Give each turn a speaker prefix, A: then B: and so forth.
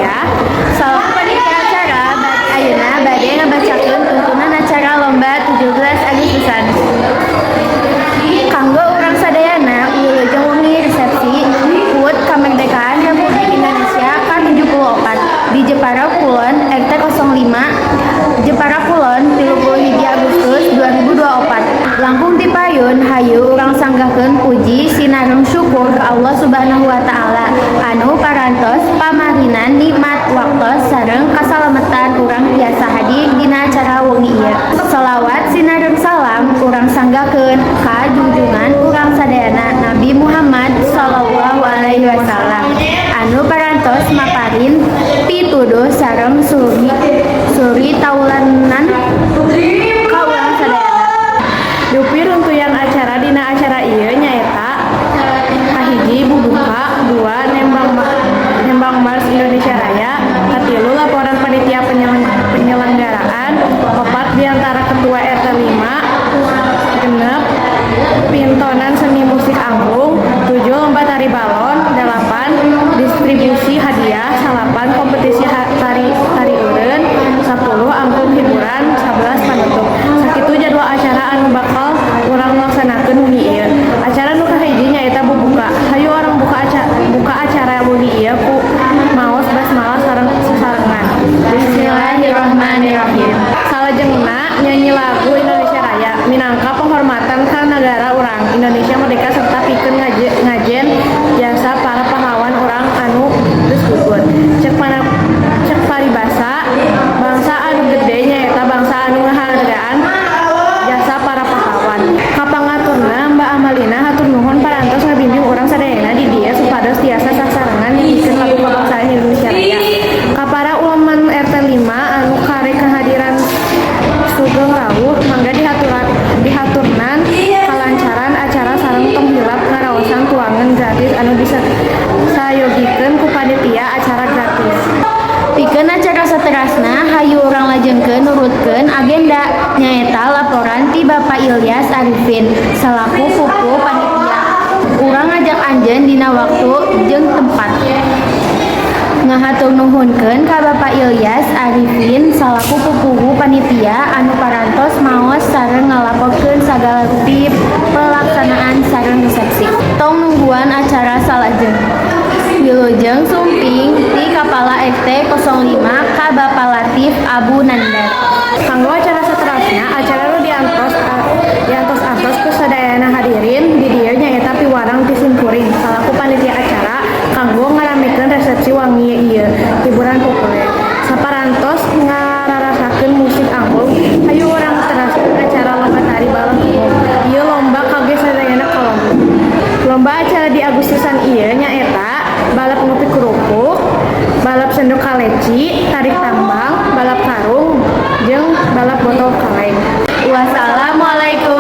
A: hadiah.
B: Salaku panitia acara, ayeuna bade ngabacakeun tuntunan acara lomba 17 Agustusan. Kanggo urang sadayana, wilujeng wengi resepsi HUT Kemerdekaan Republik Indonesia ka-74 di Jepara Kulon RT 05 Jepara Kulon 31 Agustus 2024. Langkung ti payun, hayu urang sanggahkeun puji sinareng syukur ka Allah Subhanahu wa Taala anu parantos pamarinan nikmat waktos sareng kasalametan urang tiasa hadir dina acara wengi ieu. Salawat sinareng salam urang sanggakeun ka junjungan urang sadayana, Nabi Muhammad sallallahu alaihi wasallam, anu parantos maparin pituduh sareng suri suri taulanan ka urang sadayana.
A: Dupi runtuyan acara dina acara ieu nyaeta kahiji, bubuka, dua, nembang Mars Indonesia Raya, katilu, laporan panitia penyelenggaraan, opat, biantara ketua RT 5, 6, pintonan seni musik angklung, tujuh, lomba tari balon, delapan, distribusi hadiah, salapan, kompetisi tari tari eureun, 10, angklung hiburan, 11, panutup. Sakitu jadwal acara anu bakal urang laksanakeun wengi ieu. Acara nu kahiji nyaeta bubuka. Hayu urang buka acara wengi ieu ku maos basmalah sareng sasarengan.
B: Bismillahirrahmanirrahim.
A: Salajengna nyanyi lagu Indonesia Raya minangka penghormatan ka nagara urang Indonesia merdeka serta pikeun ngajen jasa para pahlawan urang anu geus gugur. Cek paribasa, bangsa anu gede nyaeta bangsa anu ngahargaan jasa para pahlawan. Kapangaturna, Mbak Amalina, hatur nuhun parantos ngabimbing urang sadayana di dieu supados tiasa sasarengan nyanyikeun lagu kebangsaan Indonesia Raya. Ka para uleman RT 5 anu karek kehadiran sugeng rawuh, mangga dihaturnan kalancaran acara sareng tong hilap ngaraosan tuangan gratis anu disayogikeun ku panitia acara gratis.
B: Pikeun acara saterasna, hayu urang lajengkeun nurutkeun agenda, nyaeta laporan ti Bapak Ilyas Arifin selaku pupuhu panitia. Urang ngajak anjeun dina waktu jeung tempat. Ngahatur nuhunkeun ka Bapak Ilyas Arifin salaku pupuhu panitia anu parantos maos sareng ngalaporkeun sagala rupi pelaksanaan sareng resepsi. Tong nungguan acara salajeng. Wilujeng sumping ti Kapala RT 05 ka Bapak Latif Abu Nandar.
A: Kanggo acara saterasna, acara nu diantos-antos ku sadayana hadirin di dieu nyaeta piwarang ti simkuring salaku panitia acara kanggo ngaramekeun resepsi wengi ieu, hiburan populer. Saparantos ngararasakeun musik angklung, hayu urang teraskeun acara lomba tari balon umum. Ieu lomba kage sadayana kelompok. Lomba acara di Agustusan ieu nyaeta balap ngopi kerupuk, balap sendok kaleci, tarik tambang, balap karung, jeung balap botol kaleng.
B: Wassalamualaikum.